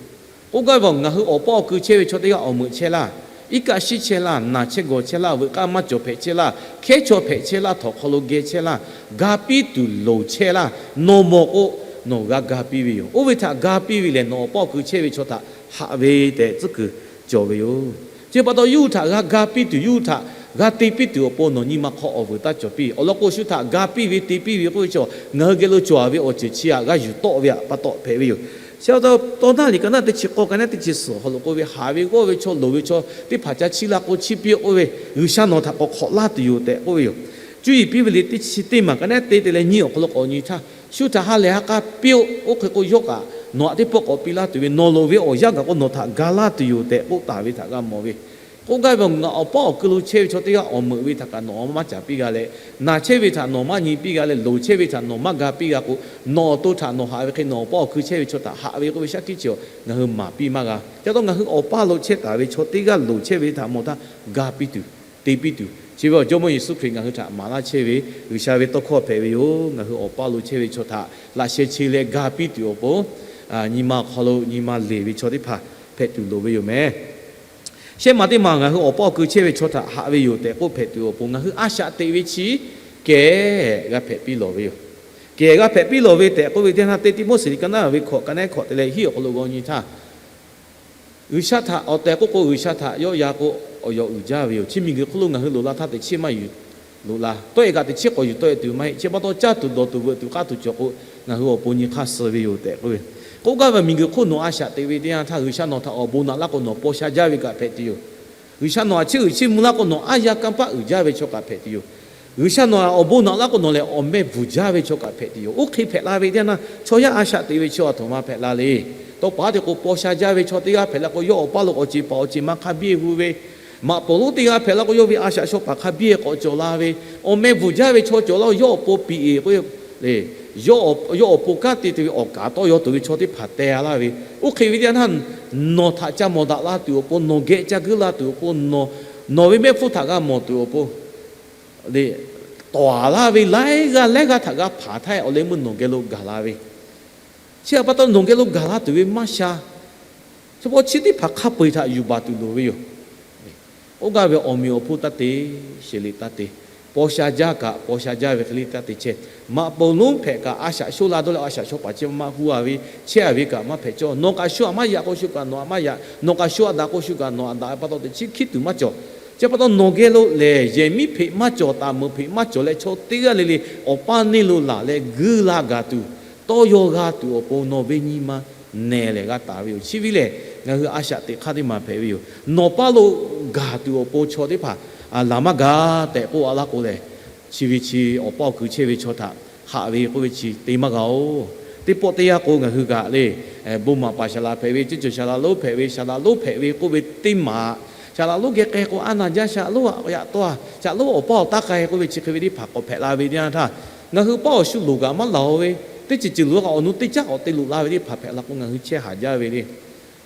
K'oˆ gaˇ ve, ngaˬ hui awˬ pa awˬ ku chehˇ ve chaw teˇ g'aˇ awˬ meuꞈ chehˇ laˇ, iˉ kaˆ shiˉ chehˇ laˇ, naˬ chehˇ gawˬ chehˇ laˇ, veuꞈ k'aˇ maˇ cawˬ hpehꞈ chehˇ laˇ, hkehˉ chaw hpehꞈ chehˇ laˇ, htawnˍ hk'aw lo geh chehˇ laˇ, ga piˇ tuˬ loˍ chehˇ laˇ. Nawˬ mawˬ k'o, nawˬ g'a ga piˇ ve yoˬ. Oˇ ve htaꞈ ga piˇ ve lehˬ, nawˬ awˬ pa awˬ ku chehˇ ve chaw htaꞈ haꞈ ve tehꞈ tcuhˉ kuiˬ cawˬ ve yoˬ. Chi pa taw, yawˇ hui htaꞈ g'a ga piˇ tuˬ, yawˇ hui htaꞈ g'a te piˇ tuˬ awˬ pon nawˬ nyi ma hk'aw awˬ vuiˬ taˇ cawˬ piˇ. Awˬ lawn k'o, shu htaꞈ ga piˇ ve te piˇ ve k'oˆ ve chaw, ngaˬ hui geh lo cawˬ ve awˬ ceuˬ chi htaꞈ g'a yuˬ tawˆ ve htaꞈ pa taw hpehꞈ ve yoˬ. Chi pa taw, Tawˇ naˇ liꞈ ka naˇ teˇ chi k'awˇ ka naˉ teˇ chi suhˍ awˬ hk'aw lo k'oˆ ve, haˍ ve g'awˇ ve chaw, loˍ ve chaw teˇ hpaˍ ca chiˇ la k'o, chiˇ piˇ k'oˆ ve, G'uiˬsha nawˬ htaꞈ k'awꞈ hk'awꞈ laˇ tuˬ yoˬ tehꞈ k'oˆ ve yoˬ. Cuˇ yiˍ piˇ ve liꞈ teˇ chi teˇ maˬ ka naˉ te te leh nyi awˬ hk'aw lo k'awꞈ nyi htaˇ, shu htaꞈ ha lehˬ ha k'a piˇ-oˆ. Oˇ hk'e k'o, yawˇ kaꞈ nawˬ htaꞈ teˇ pawˆ k'awꞈ piˇ laˇ tuˬ ve, nawˬ loˍ ve awˬ yanˇ gaˬ k'o nawˬ htaꞈ ga laˇ tuˬ yoˬ tehꞈ k'oˆ taˍ ve htaꞈ g'a mawˬ ve. K'oˆ gaˇ ve, ngaˬ awˬ pa awˬ ku lo chehˇ ve chaw teˇ g'aˇ awˬ meuꞈ ve htaꞈ kaꞈ nawˬ maˇ caˍ piˇ g'a leh, naˬ chehˇ ve htaꞈ nawˬ maˇ nyi piˇ g'a leh, loˍ chehˇ ve htaꞈ nawˬ maˇ ga piˇ g'a k'o, nawˬ awˬ to htaꞈ nawˬ haꞈ ve hk'e nawˬ awˬ pa awˬ ku chehˇ ve chaw htaꞈ haꞈ ve k'oˆ ve shaˉ hkiˆ chi ngaˬ hui maˍ piˇ maˇ g'a. Ca taw ngaˬ hui awˬ pa lo chehˇ taˍ ve chaw teˇ g'aˇ loˍ chehˇ ve htaꞈ mawˬ htaˇ, ga piˇ tuˬ, te piˇ tuˬ, chi ve awˬ Jawˇmawˇ Yeˍsuˆ Hkriꞈ ngaˬ hui htaꞈ maˍ laˇ chehˇ ve G'uiˬsha ve tawˇ hkawˇ hpehꞈ ve yoˬ. Ngaˬ hui awˬ pa lo chehˇ ve chaw htaꞈ laꞈ sheh che leh ga piˇ tuˬ awˬ pon, nyi ma awˬ hk'aw lo nyi ma leˬ ve chaw teˇ hpaˍ hpehꞈ tuˬ loˍ ve yoˬ meh. Shehˆ ma teˇ maˬ, ngaˬ hui awˬ pa awˬ ku chehˇ ve chaw htaꞈ haꞈ ve yoˬ tehꞈ k'oˆ hpehꞈ tuˬ awˬ pon, ngaˬ hui a shaꞈ teꞈ ve chi kehˬ g'a hpehꞈ piˇ lawˬ ve yoˬ. Kehˬ g'a hpehꞈ piˇ lawˬ ve tehꞈ k'oˆ ve teˇ naˇ teˇ Tiˆmoˉseˍ liꞈ ka naˉ ve hkawꞈ ka naˉ hkawꞈ te leh hiˉ awˬ hk'aw lo g'aw nyi htaˇ, G'uiˬsha htaꞈ awˬ tehˬ k'oˆ k'o, G'uiˬsha htaꞈ yawˆ yan k'o, awˬ yawˬ uiˍ jaˇ ve yoˬ. Chi miˬguiˬ hk'oˆ lo ngaˬ hui loꞈ la htaˇ teꞈ chiˉ maˇ yuˬ loꞈ la. Tawˆ e kaꞈ teꞈ chiˉ k'awꞈ yuˬ tawˆ e tuˬ maˇ heˆ. Chi pa taw caˇ tuˬ dawˬ tuˬ veuꞈ tuˬ k'aˇ tuˬ cawˬ k'o, ngaˬ hui awˬ pon nyi hk'aˇ suh ve yoˬ tehꞈ k'oˆ ve. K'oˆ gaˇ ve, miˬguiˬ hk'oˆ nawˬ a shaꞈ teꞈ ve teˇ yanˇ htaˇ, G'uiˬsha nawˬ htaꞈ awˬ bon naꞈ laˇ k'o, nawˬ paw sha jaˇ ve kaꞈ hpehꞈ tuˬ yoˬ. G'uiˬsha nawˬ htaꞈ chiˇ uiˍ chiˇ mvuh laˇ k'o, nawˬ aˉ yaˇ kanˇ paˆ uiˍ jaˇ ve chaw kaꞈ hpehꞈ tuˬ yoˬ. G'uiˬsha nawˬ htaꞈ awˬ bon naꞈ laˇ k'o, nawˬ lehˬ awˬ meh bvuhˬ jaˇ ve chaw kaꞈ hpehꞈ tuˬ yoˬ. Oˇ hk'e hpehꞈ la ve teˇ yanˇ htaˇ, chaw yaˇ a shaꞈ teꞈ ve chi a htoꞈ ma hpehꞈ la le. Tawˇ paˍ te k'o, paw sha jaˇ ve chaw teˇ g'aˇ hpehꞈ la k'o, yawˇ awˬ paˇ lo awˬ ceˬ paˍ awˬ ceˬ ma hk'a biˇ hu ve, maꞈ poˍ lonˉ teˇ g'aˇ hpehꞈ la k'o, yawˇ ve a shaꞈ shaw paˍ hk'a biˇ k'awꞈ cawˬ la ve, awˬ meh bvuhˬ jaˇ ve chaw cawˬ la, yawˇ awˬ pon piˍ eˍ k'o, le, yawˇ awˬ pon kanˉ te te ve awˬ kaˍ tawˇ yaw tuˬ ve chaw teˇ hpaˍ teh laˇ ve. Oˇ hk'e ve teˇ yanˇ htaˇ, nawˬ htaꞈ ca mawˬ daꞈ la tuˬ awˬ pon, nawˬ geh ca guiˇ la tuˬ awˬ pon, nawˬ ve mehˆ hpfuhˇ htaꞈ g'a mawˬ tuˬ awˬ pon, le, tawˍ laˇ ve laiˉ g'aˇ laiˉ g'aˇ htaꞈ g'a hpanˍ htaˇ, awˬ leh meuˇ nawˬ geh lo gaˬ la ve. Chi htaꞈ pa taw nawˬ geh lo gaˬ la tuˬ ve maˇ sha. Chi pa chi teˇ hpaˍ hk'a peu eˬ htaꞈ yuˬ baˬ tuˬ loˍ ve yoˬ. Oˇ gaˇ ve awˬ meꞈ awˬ hponˇ taˇ te, sheˍ liꞈ taˇ te, paw sha jaˇ kaꞈ paw sha jaˇ ve hk'e le taˇ te chehˇ. Maꞈ poˍ lonˉ hpehꞈ kaꞈ a shaꞈ shoˆ la dawˇ leh a shaꞈ shaw paˍ chi maˇ hu a ve, chehˇ a ve kaꞈ maˇ hpehꞈ cawˇ. Nawˬ kaꞈ shu aꞈ maˇ yaꞈ k'o, shu kaꞈ nawˬ aꞈ maˇ yaꞈ. Nawˬ kaꞈ shu aꞈ daꞈ k'o, shu kaꞈ nawˬ aꞈ daꞈ ve pa taw teꞈ chiˉ hkiˉ tuˬ maˇ cawˬ. Chi pa taw nawˬ geh lo lehˬ, yehˬ miˉ hpeꞈ maˇ cawˬ, taˍ meuˍ hpeꞈ maˇ cawˬ leh, chaw teˇ g'aˇ le le awˬ paˇ neˇ lo laˬ leh guiˇ la gaˬ tuˬ, tawˇ yaw g'a tuˬ awˬ pon nawˬ ve nyi ma nehˬ lehˬ g'a taˍ ve yoˬ. Chi ve lehˬ, ngaˬ hui a shaꞈ teꞈ hk'aˇ teˇ maˬ hpehꞈ ve yoˬ. Nawˬ paˇ lo gaˬ tuˬ awˬ pon chaw teˇ hpaˍ laˬ maˇ gaˬ tehꞈ k'oˆ a laˇ k'o lehˬ, chi ve chi awˬ pa awˬ ku chehˇ ve chaw htaꞈ haꞈ ve k'oˆ ve chi te maˇ g'a-oˬ. Teˇ pawˆ teˇ yanˇ k'o, ngaˬ hui kaꞈ le, bon maˍ paˍ saˍ laˍ hpehꞈ ve, ceuˇ cawˬ saˍ laˍ lonˉ hpehꞈ ve, saˍ laˍ lonˉ hpehꞈ ve k'oˆ ve teˇ maˬ, saˍ laˍ lonˉ geh k'ai k'o, a naˬ jaˇ, saˍ laˍ lonˉ aꞈ yaꞈ tawˇ a, saˍ laˍ lonˉ awˬ paˇ awˬ taˇ k'ai k'oˆ ve chi hk'e ve teˇ hpaˍ k'awꞈ hpehꞈ la ve teˇ yanˇ htaˇ, ngaˬ hui paˇ awˬ shu loˍ kaꞈ maˇ laˬ-oˬ ve, teˇ ceuˬ ceuˬ loˍ kaꞈ awˬ nu teˇ caˉ k'awꞈ te loꞈ la ve teˇ hpaˍ hpehꞈ la k'o, ngaˬ hui chehˇ haˍ jaˇ ve le.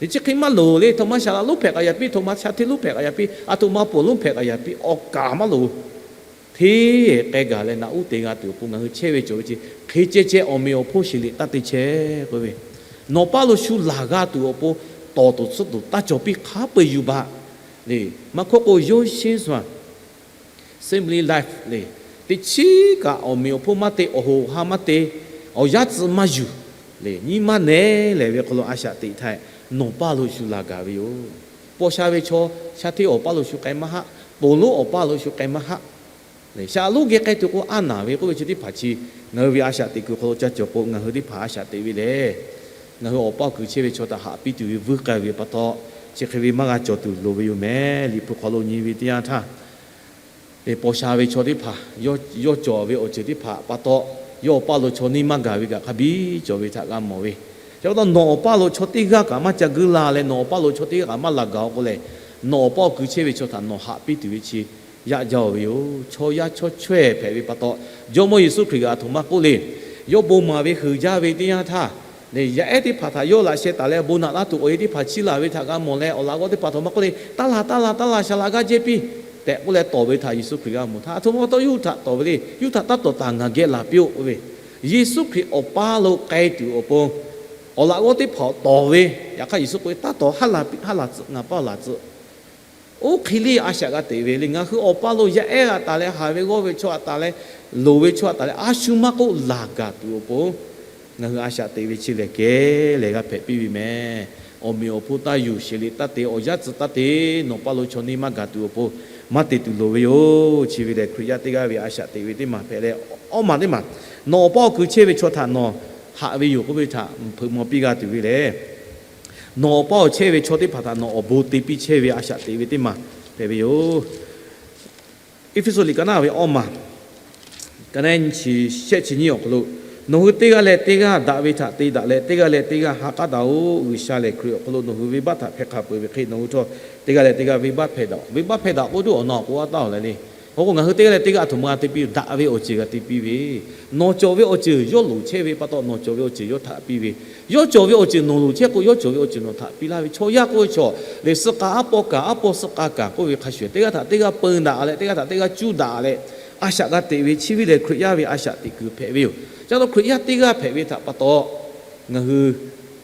Teꞈ chi hk'e maˇ loˍ le. Htoꞈ ma saˍ laˍ lonˉ hpehꞈ kaꞈ yaꞈ piˇ, htoꞈ ma sha hteˇ lonˉ hpehꞈ kaꞈ yaꞈ piˇ, a htoꞈ ma poˬ lonˉ hpehꞈ kaꞈ yaꞈ piˇ, awˬ kaˍ maˇ loˍ. hteˇ k'ai gaˬ leh naꞈ uˉ te g'a tuˬ awˬ pon ngaˬ hui chehˇ ve cawˬ ve chi hk'e ceh ceh awˬ meꞈ awˬ hponˇ sheˍ liꞈ taˇ te chehˇ k'oˆ ve, nawˬ paˇ lo shu laˬ g'a tuˬ awˬ pon tawˍ tuˬ tsuhˇ tuˬ taˇ cawˬ piˇ hk'a peu-eˬ yuˬ baˬ le. Maˇ hkawˇ k'o, yawˇ sheˉ swaˬ assembly life le, teˇ chiˉ kaꞈ awˬ meꞈ awˬ hponˇ maˇ te, awˬ hoꞈ awˬ ha maˇ te, awˬ yaˇ tcuh maˇ yuˬ le, nyi ma nehˉ lehˬ ve hk'aw lo a shaꞈ teꞈ htaˇ, nawˬ paˇ lo shu laˬ gaˬ ve yoˬ. Paw sha ve chaw, sha hteˇ awˬ paˇ lo shu k'ai maˇ haˆ, ponˬ lonˉ awˬ paˇ lo shu k'ai maˇ haˆ le. Shaˍ lonˉ geh k'ai tuˬ k'o, a naˍ ve k'oˆ ve chi teˇ hpaˍ chi ngaˬ hui ve a shaꞈ teꞈ kuiˬ hk'aw lo ca cawˬ k'o, ngaˬ hui teˇ hpaˍ a shaꞈ teꞈ ve lehˬ, ngaˬ hui awˬ paˇ awˬ kuiˬ chehˇ ve chaw htaꞈ haꞈ piˇ tuˬ ve vuiˇ k'ai ve pa taw, chi hk'e ve maˇ g'a cawˬ tuˬ loˍ ve yoˬ mehˍ. Liꞈ hpu hk'aw lo nyi ve teˇ yanˇ htaˇ, paw sha ve chaw teˇ hpaˍ, yawˇ cawˬ ve awˬ ceuˬ teˇ hpaˍ pa taw, yawˇ awˬ paˇ lo chaw neˇ maˇ gaˬ ve kaꞈ hk'a biˇ cawˬ ve htaꞈ g'a mawˬ ve. Chi pa taw nawˬ awˬ paˇ lo chaw teˇ g'aˇ kaꞈ maˇ ca guiˇ la leh, nawˬ awˬ paˇ lo chaw teˇ g'aˇ kaꞈ maˇ laˬ gaˬ-o k'o lehˬ, nawˬ awˬ paˇ awˬ kuiˬ chehˇ ve chaw htaꞈ nawˬ haꞈ piˇ tuˬ ve chi yaꞈ jaˇ-oˬ ve yoˬ. Chaw yaˇ chaw chaweh hpehꞈ ve pa taw, Jawˇmawˇ Yeˍsuˆ Hkriꞈ g'a aˬ htoꞈ ma k'oˆ le. Yawˇ bon maˍ ve heuˬ jaˇ ve teˇ yanˇ htaˇ, yaˇ ehˉ teˇ hpaˍ htaꞈ yawˇ laꞈ sheh taˍ leh bon naꞈ laˇ tuˬ awˬ e teˇ hpaˍ chiˇ laˬ ve htaꞈ g'a mawˬ leh, awˬ laꞈ g'awˇ teˇ hpaˍ aˬ htoꞈ ma k'oˆ le, Taˇ laˬ, taˇ laˬ, taˇ laˬ, shaˍ laꞈ g'aˇ jehˇ piˇ tehꞈ k'oˆ leh tawˍ ve htaꞈ Yeˍsuˆ Hkriꞈ g'a mawˬ htaˇ, aˬ htoꞈ ma pa taw yawˇ hui htaꞈ tawˍ ve le. Yawˇ hui htaꞈ taˇ tawˍ taˍ ngaˬ geh laˬ piˇ-oˆ k'oˆ ve, Yeˍsuˆ Hkriꞈ awˬ paˇ lo k'ai tuˬ awˬ pon awˬ laꞈ g'awˇ teˇ hpaˍ tawˍ ve. Yaꞈ hk'aˇ Yeˍsuˆ k'oˆ ve, Taˇ tawˍ, haˉ laˬ piˇ, haˉ laˬ tcuh, ngaˬ paˇ laˬ tcuh. Oˇ hk'e le a shaꞈ g'a teꞈ ve le. Ngaˬ hui awˬ paˇ lo yaˇ ehˉ g'a taˍ leh, haˍ ve g'awˇ ve chaw htaꞈ taˍ leh, loˍ ve chaw htaꞈ taˍ leh, a shu maˇ k'oˆ laˬ gaˬ tuˬ awˬ pon ngaˬ hui a shaꞈ teꞈ ve chi lehˬ kehˉ lehˬ g'a hpehꞈ piˇ ve mehˍ. Awˬ meꞈ awˬ hponˇ taˇ yuˬ, sheˍ liꞈ taˇ te, awˬ yaˇ tcuh taˇ te, nawˬ paˇ lo chaw neˇ maˇ gaˬ tuˬ awˬ pon maˇ te tuˬ loˍ ve yoˬ. Chi ve lehˬ Hkriꞈ yaˇ teˇ g'aˇ ve a shaꞈ teꞈ ve teˇ maˬ hpehꞈ leh, awˇ maˬ teˇ maˬ, nawˬ awˬ paˇ awˬ kuiˬ chehˇ ve chaw htaꞈ nawˬ haꞈ ve yoˬ k'oˆ ve htaꞈ hpeuꞈ maw piˇ g'a tuˬ ve lehˬ, nawˬ awˬ paˇ awˬ chehˇ ve chaw teˇ hpaˍ htaꞈ nawˬ awˬ bon te piˇ chehˇ ve a shaꞈ teꞈ ve teˇ maˬ hpehꞈ ve yoˬ. Eˇfeˇsuꞈ liꞈ ka naˉ ve awˇ maˬ, ka naˉ nyi chi shehˆ chi nyiˇ awˬ hk'aw lo, nawˬ hui teˇ g'aˇ leh teˇ g'aˇ daꞈ ve htaꞈ te daꞈ leh, teˇ g'aˇ leh teˇ g'aˇ ha k'aˉ daꞈ-oˬ. G'uiˬsha lehˬ Hkriꞈ awˬ hk'aw lo nawˬ hui venˇbaˆ htaꞈ hpehˇ hk'a peuˬ ve hk'e, nawˬ hui htawˇ teˇ g'aˇ leh teˇ g'aˇ venˇbaˆ hpehˇ daꞈ-oˬ. Venˇbaˆ hpehˇ daꞈ k'oˆ tuˬ awˬ na awˬ k'o a taˇ-oˬ leh le. Awˬ k'o ngaˬ hui teˇ g'aˇ leh teˇ g'aˇ aˬ htoꞈ ma g'a te piˇ, daꞈ ve awˬ ceuˬ g'a te piˇ ve, nawˬ cawˬ ve awˬ ceuˬ yawˇ loˍ chehˇ ve pa taw, nawˬ cawˬ ve awˬ ceuˬ yawˇ htaꞈ piˇ ve, yawˇ cawˬ ve awˬ ceuˬ nawˬ loˍ chehˇ k'o, yawˇ cawˬ ve awˬ ceuˬ nawˬ htaꞈ piˇ laˇ ve. Chaw yaˇ k'oˆ ve chaw lehˬ, suh k'a aˉ pawˇ kaꞈ, aˉ pawˇ suh k'a kaꞈ k'oˆ ve hk'a shuˍ, teˇ g'aˇ htaꞈ teˇ g'aˇ peun daꞈ leh, teˇ g'aˇ htaꞈ teˇ g'aˇ cuˇ daꞈ leh, a shaꞈ g'a teꞈ ve chi ve lehˬ Hkriꞈ yaˇ ve a shaꞈ teꞈ kuiˬ hpehꞈ ve yoˬ. Chi pa taw Hkriꞈ yaˇ teˇ g'aˇ hpehꞈ ve htaꞈ pa taw, ngaˬ hui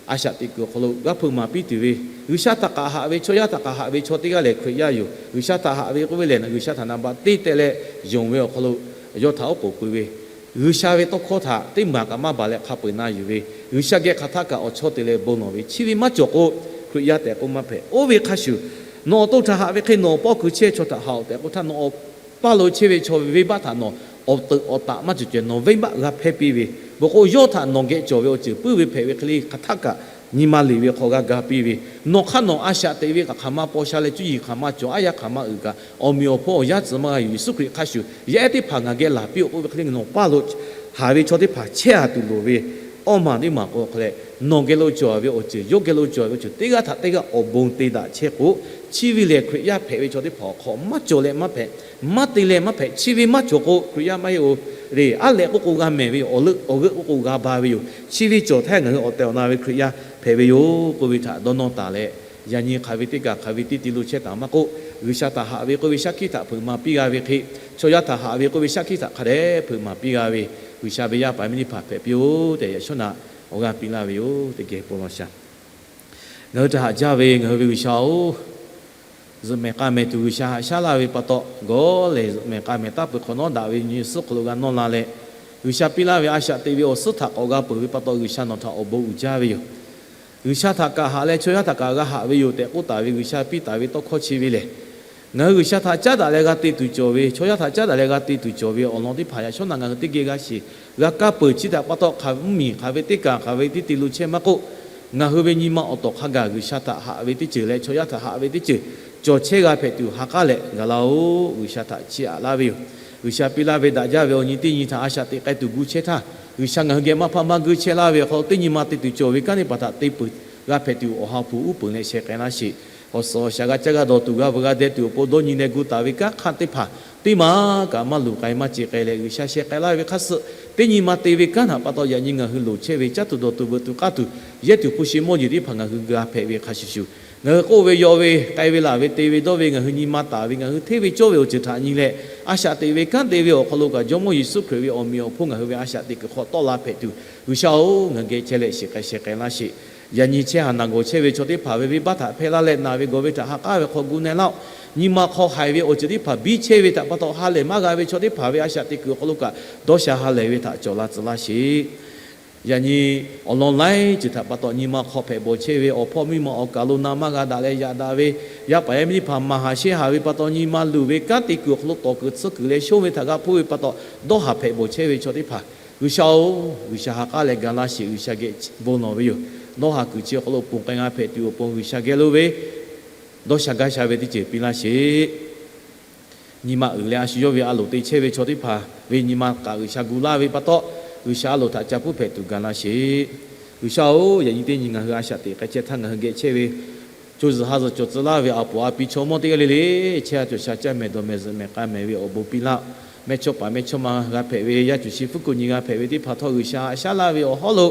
a shaꞈ teꞈ kuiˬ awˬ hk'aw lo g'a hpeuꞈ maˍ piˇ tuˬ ve, G'uiˬsha htaꞈ kaꞈ haꞈ ve, chaw yaˇ htaꞈ kaꞈ haꞈ ve chaw teˇ g'aˇ lehˬ Hkriꞈ yaˇ yoˬ. G'uiˬsha htaꞈ haꞈ ve k'oˆ ve lehˬ, G'uiˬsha htaꞈ naˍ baꞈ teˇ teh leh yonˍ ve awˬ hk'aw lo yawˇ htaꞈ oˉ k'oˍ pui ve, G'uiˬsha ve tawˇ hkawˇ htaꞈ teˇ maˬ kaꞈ maˇ baˬ leh hk'a peu-eˬ na yuˬ ve, G'uiˬsha geh hk'aˬ htaˇ kaꞈ awˬ chawˇ te leh bon lawˬ ve, chi ve maˇ cawˬ k'o, Hkriꞈ yaˇ tehꞈ k'oˆ maˇ hpehꞈ. Oˇ ve hk'a shuˍ, nawˬ awˬ to htaꞈ haꞈ ve hk'e nawˬ awˬ paˇ awˬ kuiˬ chehˇ chaw htaꞈ haꞈ-oˬ tehꞈ k'oˆ htaˇ, nawˬ awˬ paˇ lo chehˇ ve chaw ve venˇbaˆ htaꞈ nawˬ awˬ teuꞈ awˬ taꞈ maˇ cawˬ caweh nawˬ venˇbaˆ g'a hpehˇ piˇ ve, bon k'o yawˇ htaꞈ nawˬ geh cawˬ ve awˬ ceuˬ puiˉ ve hpehꞈ ve hk'e le hk'aˬ htaˇ kaꞈ nyi ma leˬ ve hk'aw g'a ga piˇ ve, nawˬ hk'aˇ nawˬ a shaꞈ teꞈ ve kaꞈ hk'aˬ ma paw sha leh cuˇ yiˍ hk'aˬ ma cawˬ, aˉ yaˇ hk'aˬ ma uiˍ kaꞈ, awˬ meꞈ awˬ hponˇ awˬ yaˇ tcuh maˇ g'a yuˬ. Yeˍsuˆ Hkriꞈ hk'a shuˍ yaˇ ehˉ teˇ hpaˍ ngaˬ geh laˬ piˇ-oˬ k'oˆ ve hk'e le, nawˬ paˇ lo haˍ ve chaw teˇ hpaˍ chehˇ a tuˬ loˍ ve, awˇ maˬ teˇ maˬ k'o hk'e leh, nawˬ geh lo cawˬ ve awˬ ceuˬ, yawˇ geh lo cawˬ ve awˬ ceuˬ teˇ g'aˇ htaꞈ teˇ g'aˇ awˬ bon te daꞈ chehˇ k'o, chi ve lehˬ Hkriꞈ yaˇ hpehꞈ ve chaw teˇ hpaˍ awˬ hk'aw maˇ cawˬ leh maˇ hpehꞈ, maˇ te leh maˇ hpehꞈ, chi ve maˇ cawˬ k'o Hkriꞈ yaˇ maˇ heˆ-oˬ. Lehˬ, aˉ lehꞈ k'oˆ k'o g'a mehˬ ve yoˬ. Awˬ leuˆ awˬ g'euˆ k'oˆ k'o g'a ba ve yoˬ. Chi ve cawˬ htaˇ ngaˬ hui awˬ tehˬ awˬ na ve Hkriꞈ yaˇ hpehꞈ ve yoˬ k'oˆ ve htaꞈ dawˇ nawˇ taˍ leh, yaꞈ nyi hk'aˬ ve teˇ kaˬ hk'aˬ ve teˇ ti lo chehˇ taˍ maˇ k'oˆ, G'uiˬsha htaꞈ haꞈ ve k'oˆ ve shaˉ hkiˆ htaꞈ hpeuꞈ maˍ piˇ g'a ve hk'e, chaw yaˇ htaꞈ haꞈ ve k'oˆ ve shaˉ hkiˆ htaꞈ hk'a dehꞈ hpeuꞈ maˍ piˇ g'a ve, G'uiˬsha ve yaˇ paˍ miˇ teˇ hpaˍ hpehꞈ piˇ-oˬ tehꞈ yaꞈ shawˉ naꞈ awˬ g'aˇ piˇ laˇ ve yoˬ. Teˇ geh bon lawˬ shaˍ. Ngaˬ hui htaꞈ haꞈ jaˇ ve ngaˬ hui ve G'uiˬsha-oˬ, zuhꞈ mehˍ k'a mehˍ tuˬ G'uiˬsha haꞈ shaˉ laˇ ve pa taw, gawˬ lehˬ zuhꞈ mehˍ k'a mehˍ taˇ peuˬ hk'awꞈ nawˉ daꞈ ve nyi suhˉ hk'aw lo g'a nawˇ la leh, G'uiˬsha piˇ laˇ ve a shaꞈ teꞈ ve awˬ suhˉ htaꞈ k'awꞈ g'a peuˬ ve pa taw G'uiˬsha nawˬ htaꞈ awˬ bon uiˍ jaˇ ve yoˬ. G'uiˬsha htaꞈ kaꞈ haꞈ leh chaw yaˇ htaꞈ kaꞈ g'a haꞈ ve yoˬ tehꞈ k'oˆ taˍ ve G'uiˬsha piˇ taˍ ve tawˇ hkawˇ chi ve lehˬ, ngaˬ hui G'uiˬsha htaꞈ caˉ daꞈ leh g'a te tuˬ cawˬ ve, chaw yaˇ htaꞈ caˉ daꞈ leh g'a te tuˬ cawˬ ve awˬ lawn teˇ hpaˍ yaꞈ shawˉ naꞈ ngaˬ hui teˇ geh g'a shiˍ g'a kaˇ peuˬ. Chi htaꞈ pa taw hk'aˬ mvuhˇmiˬ hk'aˬ ve teˇ kaˬ hk'aˬ ve teˇ te lo chehˇ maˇ k'oˆ, ngaˬ hui ve nyi ma awˬ tawˍ hk'a gaˬ G'uiˬsha htaꞈ haꞈ ve teˇ ceuˬ leh chaw yaˇ htaꞈ haꞈ ve teˇ ceuˬ cawˬ chehˇ g'a hpehꞈ tuˬ ha k'aˉ leh gaˬ laˇ-oˬ. G'uiˬsha htaꞈ chiˇ aꞈ laˇ ve yoˬ. G'uiˬsha piˇ laˇ ve daꞈ jaˇ ve awˬ nyi teˇ nyi htaꞈ a shaꞈ teꞈ k'ai tuˬ gu chehˇ htaˇ, G'uiˬsha ngaˬ hui geh maˇ hpaˇ maˇ guiˇ chehˇ laˇ ve awˬ hk'aw lo teˇ nyi ma te tuˬ cawˬ ve kanˉ teˇ hpaˍ htaꞈ te peuˬ g'a hpehꞈ tuˬ awˬ ha hpu uˉ peunˍ leh sheh k'ai laˇ sheˍ. Awˬ suhˍ awˬ shaˍ g'a caˇ g'a dawˬ tuˬ g'a veuꞈ g'a deh tuˬ awˬ pon dawˇ nyi leh gu taˍ ve kanˉ hk'aˇ teˇ hpaˍ teˇ maˬ kaꞈ maˇ luˬ k'ai maˇ ce k'ai leh G'uiˬsha sheh k'ai laˇ ve hk'a suh, teˇ nyi ma te ve kanˉ htaꞈ pa taw yaꞈ nyi ngaˬ hui loˍ chehˇ ve caˉ tuˬ dawˬ tuˬ veuꞈ tuˬ k'aˇ tuˬ yehˇ tuˬ hpu shi mawˇ jeˬ teˇ hpaˍ ngaˬ hui g'a hpehꞈ ve hk'a shuˍ shuˍ, Ngaˬ hui k'oˆ ve, yaw ve, k'ai ve, laˬ ve, te ve, dawˇ ve, ngaˬ hui nyi ma taˍ ve, ngaˬ hui hteˇ ve cawˇ ve awˬ ceuˬ htaꞈ nyi leh, a shaꞈ teꞈ ve kanˉ te ve awˬ hk'aw lo kaꞈ Jawˇmawˇ Yeˍsuˆ Hkriꞈ ve awˬ meꞈ awˬ hponˇ ngaˬ hui ve a shaꞈ teꞈ kuiˬ hk'aw tawˆ la hpehꞈ tuˬ, G'uiˬsha-oˬ, ngaˬ hui geh chehˇ leh shiˍ k'ai sheh k'ai laˇ sheˍ. Yaꞈ nyi chehˇ haˍ naˬ gawˬ chehˇ ve chaw teˇ hpaˍ ve venˇbaˆ htaꞈ hpehˇ laˇ leh, naˬ ve gawˬ ve htaꞈ ha k'aˉ ve hk'aw gu na laˇ-oˆ. Nyi ma hk'aw haiˬ ve awˬ ceuˬ teˇ hpaˍ biˇ chehˇ ve htaꞈ pa taw ha lehˬ maˇ g'a ve chaw teˇ hpaˍ ve a shaꞈ teꞈ kuiˬ awˬ hk'aw lo kaꞈ dawˇ sha ha lehˬ ve htaꞈ cawˬ la tcuh laˇ sheˍ. Yaꞈ nyi awˬ lawn laiˉ ceuˬ htaꞈ pa taw nyi ma hk'aw hpehꞈ bawˬ chehˇ ve awˬ hpawˇ miˇ ma awˬ kaˬ lo na maˇ g'a daꞈ leh yaꞈ daꞈ ve, yaˇ paˍ yaˇ miˇ teˇ hpaˍ maˍ haˍ shehˇ haˍ ve pa taw, nyi ma luˬ ve kanˉ te kuiˬ awˬ hk'aw lo tawˍ kuiˬ tsuhˇ kuiˬ leh shonˇ ve htaꞈ g'a hpuˇ ve pa taw, dawˇ haˍ hpehꞈ bawˬ chehˇ ve chaw teˇ hpaˍ, G'uiˬsha-oˬ, G'uiˬsha ha k'aˉ leh ga laˇ sheˍ. G'uiˬsha geh bon lawˬ ve yoˬ. Dawˇ haˍ kuiˬ chi awˬ hk'aw lo ponˬ k'ai g'a hpehꞈ tuˬ awˬ pon G'uiˬsha geh lo ve dawˇ sha gaˇ sha ve teˇ ceuˬ piˇ laˇ sheˍ. Nyi ma uiˍ leh a shu yawˇ ve a loˍ te chehˇ ve chaw teˇ hpaˍ ve nyi ma kaꞈ G'uiˬsha gu laˇ ve pa taw, G'uiˬsha a loˍ htaꞈ ca puiˉ hpehꞈ tuˬ ga laˇ sheˍ. G'uiˬsha-oˬ, yaꞈ nyi teˇ nyi ngaˬ hui a shaꞈ teꞈ k'ai chehˇ htaˇ ngaˬ hui geh chehˇ ve co zuhˬ ha zuhˬ cawˬ tcuh laˇ ve a poˍ a pi chaw mawˇ teˇ g'aˇ le le, chehˇ a cawˬ sha caˇ mehˍ dawˬ mehˍ zuhꞈ mehˍ k'a mehˍ ve awˬ bon piˇ laˇ. Mehˇchawˇpaˍ mehˇchawˇma g'a hpehꞈ ve, yaˇ cuˬ shi fuˉ kuˬ nyi g'a hpehꞈ ve teˇ hpaˍ htawˇ G'uiˬsha haꞈ shaˉ laˇ ve awˬ hawˉ lo,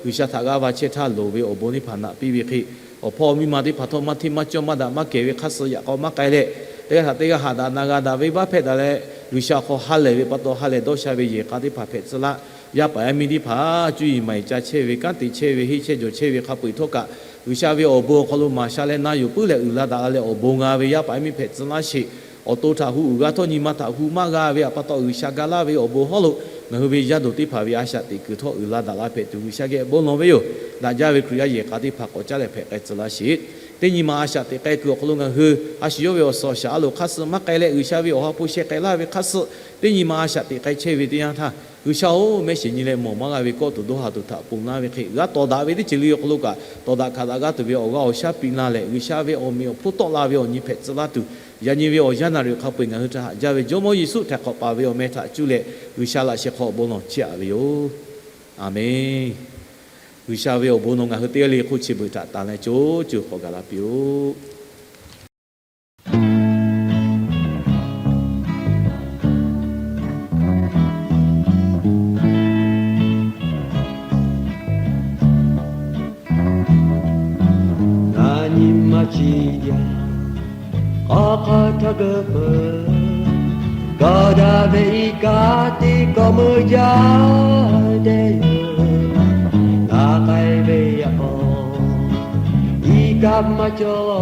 G'uiˬsha htaꞈ g'aˇ va chehˇ htaˇ loˍ ve awˬ bon teˇ hpaˍ naꞈ piˇ ve hk'e, awˬ hpawˇ miˇ ma teˇ hpaˍ htawˇ maˇ hteˇ maˇ cawˇ maˇ daꞈ maˇ kehˬ ve hk'aˇ suh yaꞈ k'aw maˇ k'ai leh, teˇ g'aˇ htaꞈ teˇ g'aˇ haꞈ daꞈ na g'a daꞈ ve venˇbaˆ hpehꞈ daꞈ leh, G'uiˬsha hk'aw ha lehˬ ve pa taw ha lehˬ dawˇ sha ve yehˬ k'a teˇ hpaˍ hpehꞈ tcuh laˇ. Yaˇ paˍ yaˇ miˇ teˇ hpaˍ cuˇ yiˍ maˍ yiˍ ca chehˇ ve, kanˉ te chehˇ ve, henˇ chehˇ jawˬ chehˇ ve hk'a peu-eˬ htawˇ kaꞈ, G'uiˬsha ve awˬ bon awˬ hk'aw lo maˍ sha leh na yuˬ puiˉ leh uiˍ la daꞈ la leh awˬ bon g'a ve yaˇ paˍ yaˇ miˇ hpehꞈ tcuh laˇ sheˍ. Awˬ to htaꞈ hu uiˍ g'a htawˇ nyi ma htaꞈ hu maˇ g'a ve htaꞈ pa taw G'uiˬsha ga laˇ ve awˬ bon hawˉ lo ngaˬ hui ve yaˇ duˬ teˇ hpaˍ ve a shaꞈ teꞈ kuiˬ htawˇ uiˍ la daꞈ la hpehꞈ tuˬ G'uiˬsha geh bon lawˬ ve yoˬ. Daꞈ jaˇ ve Hkriꞈ yaˇ yehˬ k'a teˇ hpaˍ k'awꞈ caˉ leh hpehꞈ k'ai tcuh laˇ sheˍ. Teˇ nyi ma a shaꞈ teꞈ k'ai kuiˬ awˬ hk'aw lo ngaˬ hui a shu yawˇ ve awˬ suhˍ awˬ shaˍ a loˍ hk'aˇ suh maˇ k'ai leh G'uiˬsha ve awˬ ha hpu sheh k'ai laˇ ve hk'aˇ suh, teˇ nyi ma a shaꞈ teꞈ k'ai chehˇ ve teˇ yanˇ htaˇ, G'uiˬsha-oˬ, mehˆ shiˍ nyi leh mawˬ maˇ g'a ve kawˆ tuˬ dawˇ ha tuˬ htaꞈ ponˬ laˇ ve hk'e, g'a tawˍ daꞈ ve teˇ ceuˬ le awˬ hk'aw lo kaꞈ tawˍ daꞈ hkanˍ daꞈ g'aˇ tuˬ ve awˬ g'aˇ awˬ shaˉ piˇ laˇ leh, G'uiˬsha ve awˬ meꞈ awˬ hponˇ tawˆ la ve awˬ nyi hpehꞈ tcuh laˇ tuˬ, yaꞈ nyi ve awˬ yanˇ naˍ riˍ hk'a peu-eˬ ngaˬ hui htaꞈ haꞈ jaˇ ve Jawˇmawˇ Yeˍsuˆ htaiˍ hk'awꞈ paˍ ve awˬ meh htaꞈ cuˇ leh G'uiˬsha laꞈ sheh hk'aw bon lawˬ chehˇ aꞈ ve yoˬ. Aˍmenˍ. G'uiˬsha ve awˬ bon nawˬ ngaˬ hui teˇ g'aˇ le hk'oˆ chi beuꞈ htaꞈ tanˬ leh co co hk'awꞈ gaˬ la piˇ-oˆ. Ngaˬ nyi ma chi yaˇ awˬ hk'aˇ htaˇ geuˆ peuˬ, gawˬ daꞈ ve iˉ kaˆ teˇ kawˆ meuˇ jaˇ dehꞈ yoˬ. Ngaˬ k'ai ve yaꞈ k'aw iˉ kaˆ maˇ cawˬ,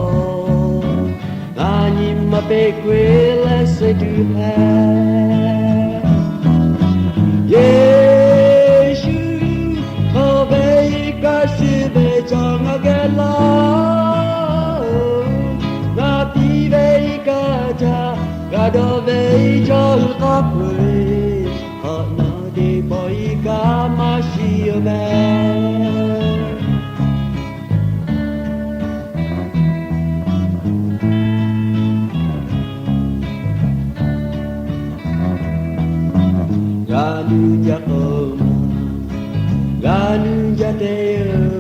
ngaˬ nyi ma peꞈ keu-eˬ leh suh tuˬ hpehꞈ. Yeˍsuˆ k'oˆ ve, iˉ kaˆ shiˍ ve chaw ngaˬ geh laˇ-oˬ. Ngaˬ piˇ ve iˉ kaˆ htaꞈ g'a dawˇ ve chaw hui hk'a peu-eˬ, hk'awꞈ nawˉ teˇ pawˆ iˉ kaˆ maˇ shiˍ-oˬ mehˍ. G'a nuˇ jaˇ k'o, g'a nuˇ jaˇ te-oˬ.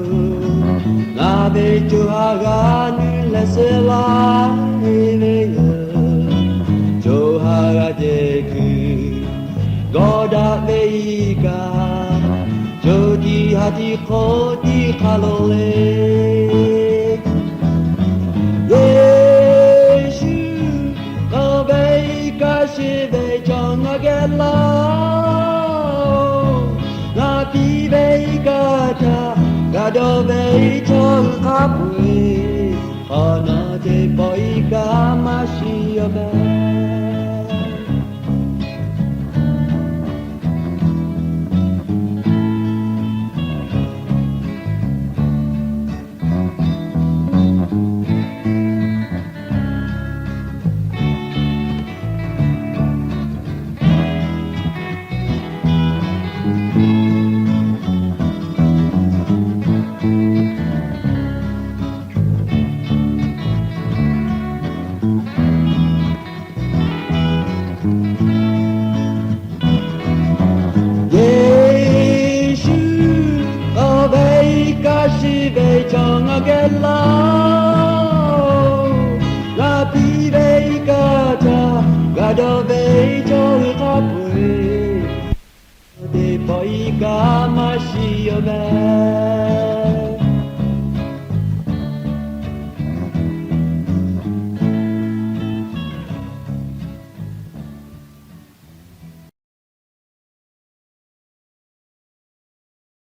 Ngaˬ ve co ha g'a nuˇ leh suh laˇ ve yoˬ. Co ha g'a jehˬ kuiˬ gawˬ daꞈ ve iˉ kaˆ, co tiˉ ha tiˉ hk'oˆ tiˉ hk'a lo le. Yeˍsuˆ k'oˆ ve, iˉ kaˆ shiˍ ve chaw ngaˬ geh laˇ-oˬ. Ngaˬ piˇ ve iˉ kaˆ htaꞈ g'a dawˇ ve chaw hui hk'a peu-eˬ, hk'awꞈ nawˉ teˇ pawˆ iˉ kaˆ maˇ shiˍ-oˬ mehˍ. Yeˍsuˆ k'oˆ ve, iˉ kaˆ shiˍ ve chaw ngaˬ geh laˇ-oˬ. Ngaˬ piˇ ve iˉ kaˆ htaꞈ g'a dawˇ ve chaw hui hk'a peu-eˬ, teˇ pawˆ iˉ kaˆ maˇ shiˍ-oˬ mehˍ.